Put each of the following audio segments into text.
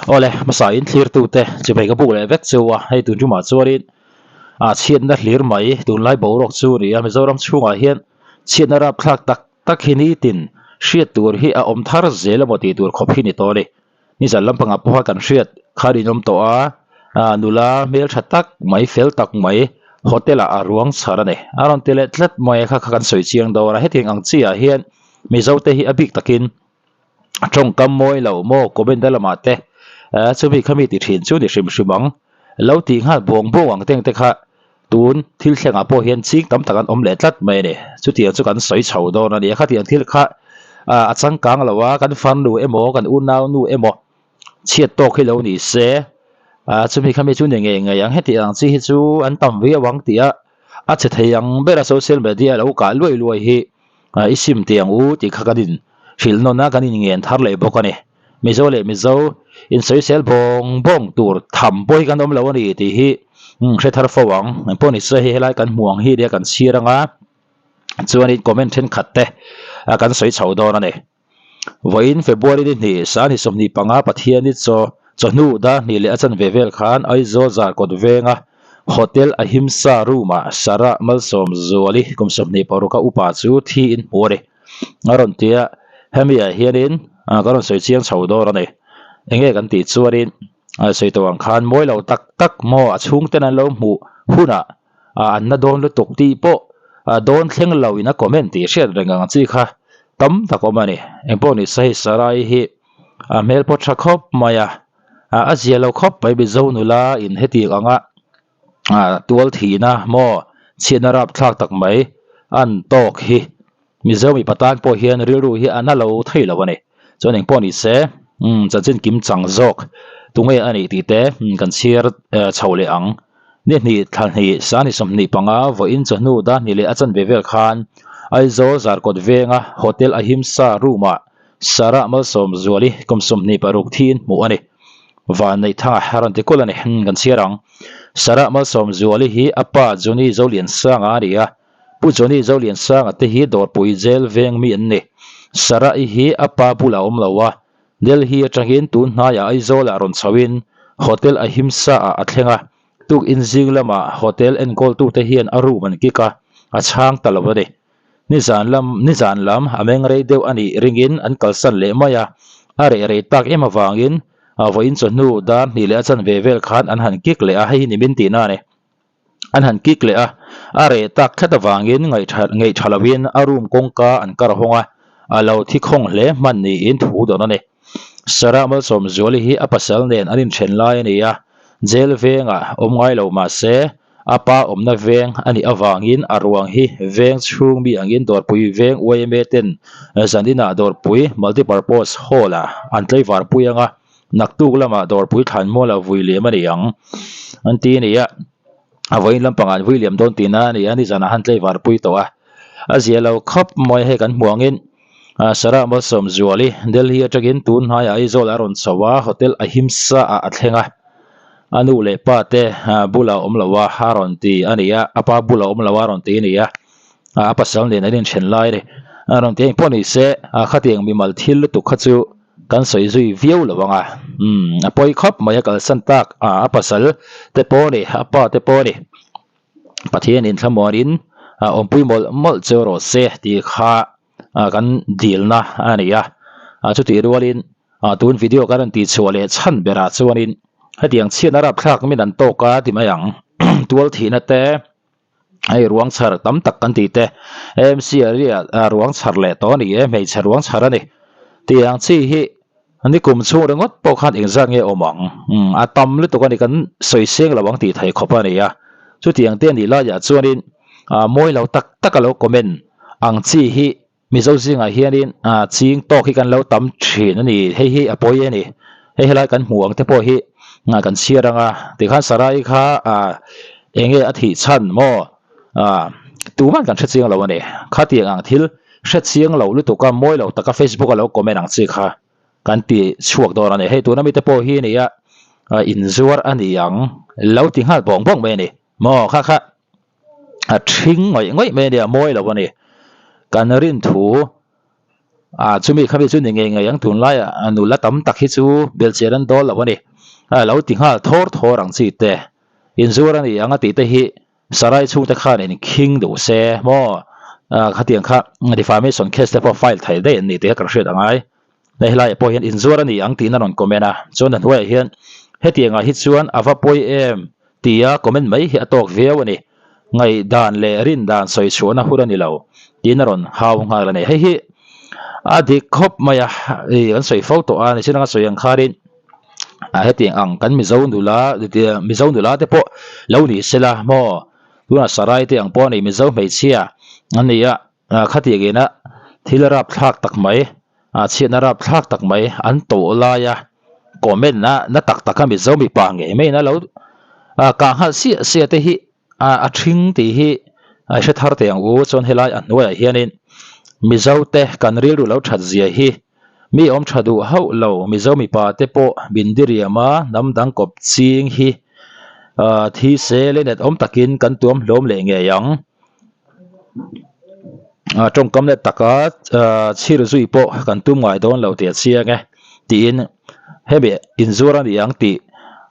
Awle, hmasa in thlirtute chibai ka buk leh vek chu a, hei tun tumah chuanin ah chhiatna hlir mai tunlai boruak chu a ni a, Mizoram chhungah hian chhiatna rapthlak tak tak hi nitin hriat tur hi a awm thar zel emaw tih tur khawp hi ni tawh a ni. Nizan lampangah pawha kan hriat khan in awm tawh a, ah nula hmeltha tak mai fel tak mai hotel ah a ruang chhar a ni. A rawn ti leh tlat mai a kha kha kan sawi chiang dawn a, hetiang ang chi ah hian Mizote hi a bik takin tawngkam mawi lo maw comment a lamah te eh chumi khami ti thin chu ni hrim hrim ang lo tih nghal buang buang ang teng te kha tun thil thlengah pawh hian ching tam tak an awm leh tlat mai a ni chutiang chu kan sawi chho dawn a ni a khatiang thil kha ah a changkang lo a kan farnu emaw kan unau nu emaw chhiat tawk hi lo ni se ah chumi khami chu ni ngei ngei ang heti ang chi hi chu an tam viau ang tih a a che thei ang ber a social media lo kah luai luai hi. I sim tih ang u tih kha kan in hrilh nawn a, kan in ngen thar leh bawk a ni. Mizo leh Mizo insawisel bawng bawng tur tham pawh hi kan awm lo a ni tih hi hre thar fo ang. Engpawh ni se hei helai kan hmuh ang hi nia kan chhir anga chuanin comment thenkhat te kan sawi chho dawn a ni. Vawiin February ni hnih Sani 25 Pathiani chaw chawhnu dar hnih leh a chanve vel khan Aizawl Zarkawt venga Hotel Ahimsa room-ah Sarah Malsawmzuali kum 26 a upa chu thi in hmu a ni. A rawn ti a, hemi ah hianin ka rawn sawi chiang chho dawn a ni. Enge kan tih chuanin sawi tawh ang khan mawi lo tak tak maw a chhungten an lo hmuh hunah an na dawn lutuk tih pawh dawn thleng lo in a comment tih hriat reng ang chi kha tam tak awm a ni. Engpawh ni se hei Sarai hi a hmel pawh tha khawp mai a, a zia lo khawp mai Mizo nula in hetiang anga tual thihna maw chhiatna rapthlak tak mai an tawk hi Mizo mipa tan pawh hian rilru hi a na lo thei lo a ni. Chuan engpawh ni se chanchin kim chang zawk tunge a nih tih te kan chhiar chho leh ang. Ni hnih thla hnih sani 25 vawiin chawhnu dar hnih leh a chanve vel khan Aizawl Zarkawt venga Hotel Ahimsa room-ah Sarah Malsawmzuali kum 26 thiin hmuh a ni. Vanneihthanga a rawn ti kulh a ni kan chhiar ang. Sarah Malsawmzuali hi a pa Johnny Zoliansanga a ni a, Pu Johnny Zoliansanga te hi Dawrpui Jail veng mi an ni. Sarah-i hi a pa bulah a awm lo a, Delhi atangin tun hnaiah Aizawlah rawn chhoin Hotel Ahimsa-ah a thleng a, tukin zing lamah hotel enkawltute hian a room an kick a, a chhang ta lo a ni. Nizan lam nizan lam a meng rei deuh a nih ringin an kalsan leh mai a, a reh rei tak em avangin vawiin chawhnu dar hnih leh a chanve vel khan an han kick leh a, hei hi ni min tihna a ni. An han kick leh a, a reh tak tlat avangin ngaih tha lovin a room kawngka an kar hawng a, a lo thi khawng hle hman niin thu dawn a ni. Sarah Malsawmzuali hi a pasal nen an inthen lai a ni a, jail vengah awm ngai lo mah se a pa awmna veng a nih avangin a ruang hi veng chhung mi angin Dawrpui veng yma ten zaninah Dawrpui Multipurpose Hall-ah an tlaivarpui ang a, Naktuk lamah dawrpui thlan mual a vui liam a ni ang an ti a ni a, a vawiin lampangah an vui liam dawn tihna a ni a, nizanah han tlaivar pui tawh a, a zia lo khawp mai hei kan hmuh angin Sarah Malsawmzuali Delhi atangin tun hnaiah Aizawl a rawn chho a, Hotel Ahimsa ah a thleng a, a nu leh pa te bulah awm lo a a rawn ti a ni a, a pa bulah awm lo a rawn ti a ni a, a pasal nen an inthen lai a ni, a rawn ti a engpawh ni se khatiang mimal thil lutuk kha chu Kan sawi zui viau lo ang a, umm a pawi khawp mai a kalsan tak a, a pasal te pawh a ni, a pa te pawh a ni. Pathian in thlamuanin a awmpui mawlh mawlh cheu rawh se tih kha kan dilna a ni a, chutih rualin tun video kan rawn tihchhuah leh chhan berah chuanin hetiang chhiatna rapthlak min an tawk a ti mai ang, tual thihna te, Hei ruang chhar tam tak kan tih te AMC area ruang chhar leh tawh a ni e hmeichhe ruang chhar a ni tih ang chi hi ni kum chhung ringawt pawh khan engzat nge awm ang umm a tam lutuk a ni kan sawi seng lo ang tih thei khawp a ni a chutiang te a nih laiah chuanin ah mawi lo tak tak a lo comment ang chi hi Mizo zingah hianin ah ching tawk hi kan lo tam thin a ni hei hi a pawi a ni hei helai kan hmuh ang te pawh hi ah kan chhiar ang a tikhan sarai kha ah eng nge a thih chhan maw ah tuman kan hre chiang lo a ni khatiang ang thil hre chiang lo lutuk a mawi lo taka facebook a lo comment ang chi kha kan ti chhuak dawn a ni hei tuna mite pawh hi a ni a inzuar a ni ang lo ti nghal bawng bawng mai a ni maw kha kha. A ṭhing ngawih ngawih mai a nia, mawi lo a ni. Kan rin thu Ah chumi khami chu ni ngei ngei ang tunlaiah nula tam tak hi chu belhchian an dawl lo a ni. A lo ti nghal thawr thawr ang chi te. Inzuar a ni ang a tih te hi Sarai chhungte khan in khing duh se maw? Ah khatiang kha defamation case te pawh file thei daih an ni tih kha kan hriat a ngai. Hei helaiah pawh hian inzuar a ni ang tiin a rawn comment a, chuan a hnuaiah hian hetiangah hi chuan a va pawi em tia comment mai hi a tawk viau a ni. Ngaihdan leh rindan sawi chhuahna hun a ni lo tiin a rawn hau nghal a ni. Hei hi a dik khawp mai a, ih kan sawi fo tawh a, nichina ka sawi ang khanin hetiang ang kan Mizo nula Mizo nula te pawh lo ni sela maw tunah Sarai te ang pawh a ni Mizo hmeichhia a ni a. Khatiang ina thil rapthlak tak mai, chhiatna rapthlak tak mai an tawh laia comment a na tak taka Mizo mipa ngei maiin a lo kah nghalh siah siah te hi a ṭhing tih hi a hre thar teh ang u. Chuan helai a hnuaiah hianin Mizo te kan rilru lo ṭhat zia hi mi awm ṭha duh hauh lo Mizo mipa te pawh min diriam a, hnam dang kawp ching hi thi se leinet awm takin kan tuam hlawm leh ngei ang. Ah tawngkam leh taka ah chhir zui pawh kan tum ngai dawn lo tih a chiang e tiin hemi inzuar a ni ang tih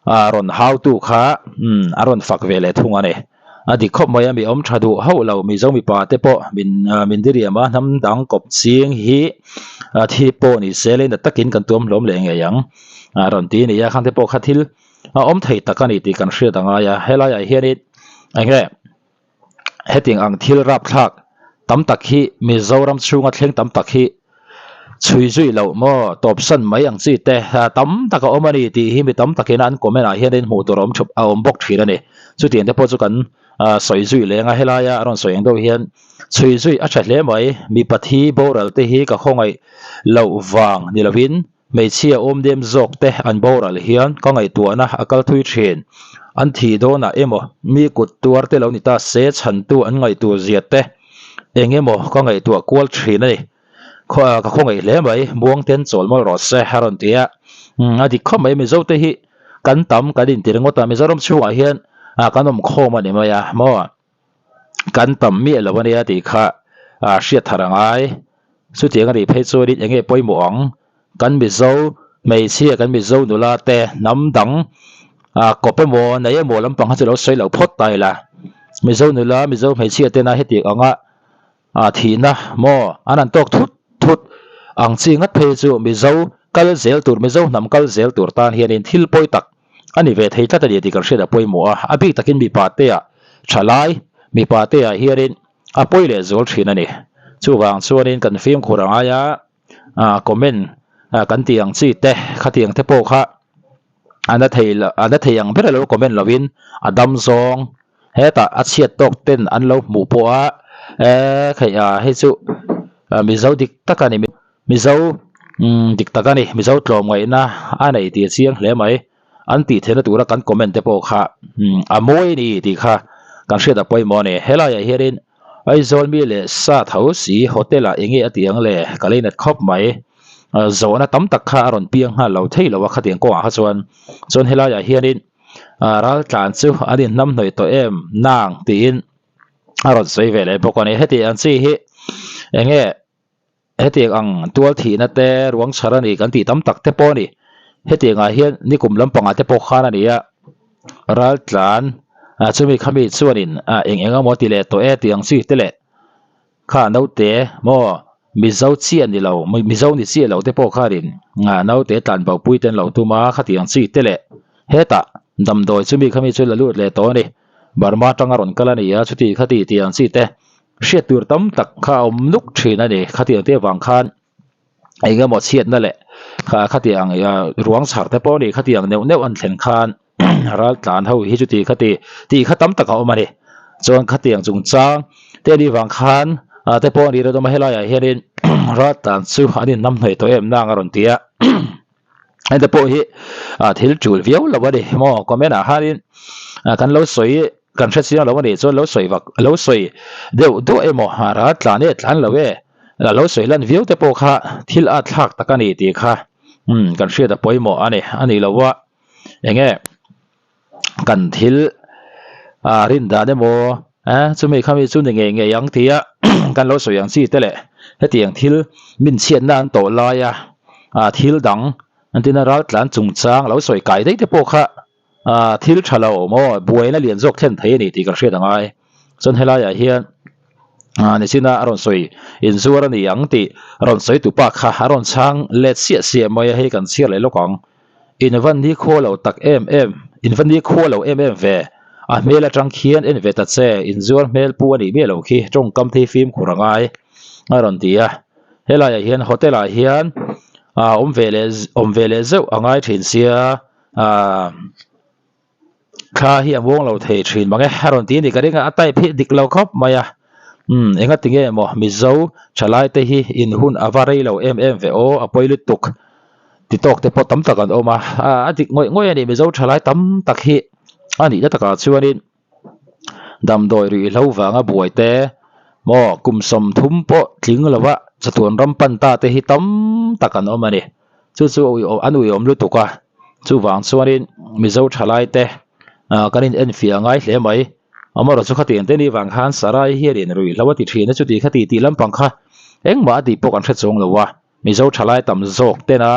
ah rawn hautu kha umm a rawn fak ve leh thung a ni. A dik khawp mai a mi awm tha duh hauh lo Mizo mipa te pawh min ah min diriam a hnam dang kawp ching hi ah thi pawh ni se lei na takin kan tuam hlawm leh ngei ang a rawn ti a ni a khangte pawh kha thil a awm thei tak a ni tih kan hriat a ngai a helaiah hianin eng nge. Hetiang ang thil rapthlak tam tak hi Mizoram chhunga thleng tam tak hi chhui zui loh maw tawpsan mai ang chi te tam tak a awm a ni tih hi mi tam takin an comment ah hianin hmuh tur a awm thup a awm bawk thin a ni. Chutiang te pawh chu kan sawi zui leng a helaia a rawn sawi ang deuh hian chhui zui a tha hle mai mipa thi boral te hi ka khawngaih loh vang ni lovin Hmeichhia awmdem zawk te an boral hian ka ngaihtuahna a kal thui thin. An thih dawnah emaw mi kut tuar te lo ni ta se chhantu an ngaihtuah zia te eng emaw ka ngaihtuah kual thin a ni. Ka khawngaih hle mai, muangten chawl mawlh rawh se a rawn ti a. A dik khawp mai Mizo te hi kan tam kan inti ringawt a, Mizoram chhungah hian kan awm khawm a ni mai a maw. Kan tam miah lo a nia tih kha hriat thar a ngai. Chutiang a nih phei chuanin eng nge pawimawh ang? Kan Mizo hmeichhia, kan Mizo nula te hnam dang kawp emaw nei emaw lampang kha chu lo sawi lo phawt ta ila. Mizo nula, Mizo hmeichhia tena hetiang anga A thihna maw an han tawk thut thut ang chi ngat phei chu Mizo kal zel tur, Mizo hnam kal zel tur tan hianin thil pawi tak a ni ve thei tlat a ni tih kan hriat a pawimawh a, a bik takin mipa te ah thalai mipa te ah hianin a pawi leh zual thin a ni. Chuvang chuanin kan fimkhur a ngai a, comment kan tih ang chi te khatiang te pawh kha a na thei a na thei ang ber a lo comment lovin a dam zawng hetah a chhiat tawk ten an lo hmuh pawh a eee kheih a hei chu mizo dik tak a ni mizo umm dik tak a ni mizo tlawmngaihna a nei tih a chiang hle mai an tih theihna tura kan comment te pawh kha umm a mawi a ni tih kha kan hriat a pawimawh a ni helaiah hianin Aizawl mi leh sa tho si hotel ah enge a tih ang le ka leinat khawp mai. Zawhna tam tak kha a rawn piang nghal lo thei lo a khatiang kawngah kha chuan chuan helaiah hianin ral tlan chu an inhnam hnawih tawh em nang tiin a rawn sawi ve leh bawk a ni. Heti ang chi hi enge hetiang ang tual thihna te ruang chhar a ni kan tih tam tak te pawh a ni. Hetiangah hian nikum lampangah te pawh khan a ni a ral tlan chumi khami chuanin eng eng emaw ti leh tawh e tih ang chi te leh Kha naute maw Mizo chiah ni lo, Mizo ni chiah lo te pawh khanin naute tlan bo pui te an lo tum a, khatiang chi te leh hetah damdawi chumi khami chu la lut leh tawh a ni. Burma atanga rawn kal a ni a, chuti khati tih ang chi te hriat tur tam tak kha a awm nuk thin a ni. Khatiang te avang khan eng emaw chhiatna leh khatiang ruang chhar te pawh a ni, khatiang neuh neuh an thlen khan ral tlan ho hi chuti khati tih kha tam tak a awm a ni. Chuan khatiang chungchang te anih vang khan te pawh a ni reuh a helaiah hianin ral tlan chu an inhnam hnawih tawh em nang a rawn ti a. Hengte pawh hi thil tul viau lo a ni maw comment ah khanin kan lo sawi kan hre chiang lo a nih chuan lo sawi vak lo sawi deuh duah emaw ral tlan e tlan lo e lo sawi lan viau te pawh kha thil at thlak tak a ni tih kha kan hriat a pawimawh a ni a nih loh a. Enge kan thil ah rin dan emaw eh chumi khami chu ni ngei ngei ang tia kan lo sawi ang chi te leh. Hetiang thil min chhiatna an tawh laia ah thil dang entirna raltlan chungchang lo sawi kai daih te pawh kha ah thil tha lo maw buaina lian zawk thlen thei a ni tih kan hriat a ngai. Chuan helaiah hian ah nichina a rawn sawi inzuar a ni ang tih rawn sawi tu pa kha a rawn chhang let siah siah mai a, hei kan chhiar leh lawk ang. In va ni khua lo tak em em, in va ni khua lo em em ve, a hmel atang khian en ve ta che, inzuar hmel pu a nih miah lo khi tawngkam thei fimkhur a ngai a rawn ti a. Helaiah hian hotel ah hian ah awm ve leh awm ve leh zeuh a ngai thin sia ah. Thla hi a muang lo thei thin mang e, a rawn ti a ni ka ring a, a type hi dik lo khawp mai a, umm enga ti nge maw Mizo thalai te hi in hun a va rei lo em em ve aw, a pawi lutuk ti tawk te pawh tam tak an awm a, a dik ngawih ngawih a ni Mizo thalai tam tak hi a nihna takah chuanin damdawi ruihhlo vanga buai te maw kum 30 pawh tling lova chatuan ram pan ta te hi tam tak an awm a ni. Chu chu an uiawm lutuk a, chuvang chuanin Mizo thalaite kan in enfiah ngai hle mai. Amaherawhchu chu khatiang te ni vang khan Sarai hianin ruihhlo a ti thin a, chuti khati tih lampang kha engmah a tih pawh kan hre chuang lo a. Mizo thalai tam zawk tena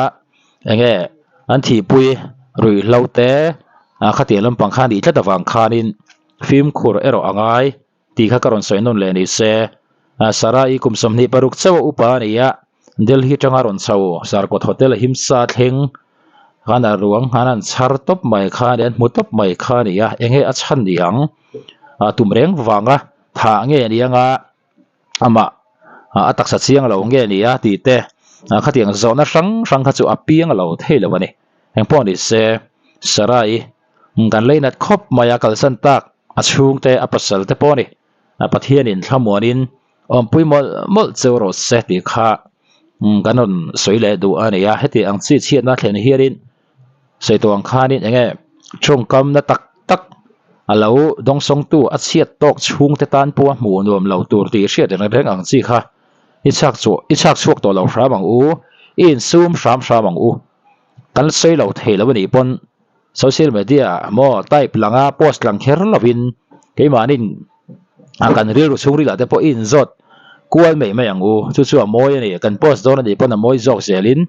enge an thihpui ruihhlo te khatiang lampang kha a nih tlat avang khanin fimkhur erawh a ngai. Tih kha ka rawn sawi nawn leh ni se. Sarai kum 26 chauh a upa a ni a, Delhi tanga rawn chho Sarkawt Hotel a himsa thleng khan a ruang khan an chhar tawp mai kha a ni, an hmu tawp mai kha a ni a, enge a chhan ni ang? Tum reng vanga thah nge ni anga amah a taksa chiang lo nge ni a tih te khatiang zawhna hrang hrang kha chu a piang lo thei lo a ni. Engpawh ni se Sarai Kan leinat khawp mai a kalsan tak a chhungte a pasal te pawh a ni. Pathianin thlamuanin awmpui mawlh mawlh cheu rawh se tih kha kan rawn sawi leh duh a ni a. Heti ang chi chhiatna thlen hianin sawi tawh ang khanin eng nge tawngkamna tak tak a lo dawngsawngtu a chhiat tawk chhungte tan pawha hmuh nuam lo tur tih hriat reng reng ang chi kha i chhak chhuah i chhak chhuak tawh lo hram ang u, i insum hram hram ang u. Kan sawi lo thei lo a nih pawn. Social media maw type langa post lang kher lovin keimahnin a kan rilru chhungril ah te pawh i inzawt kual mai mai ang u. Chu chu a mawi a ni. Kan post dawn a nih pawn a mawi zawk zelin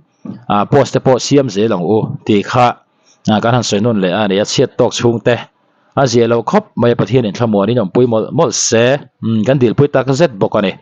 ah post te pawh siam zel ang u tih kha kan han sawi nawn leh a ni. A chhiat tawk chhung te a zia lo khawp mai a Pathianin thlamuanin awmpui mawlh mawlh se kan dilpui tak zet bawk a ni.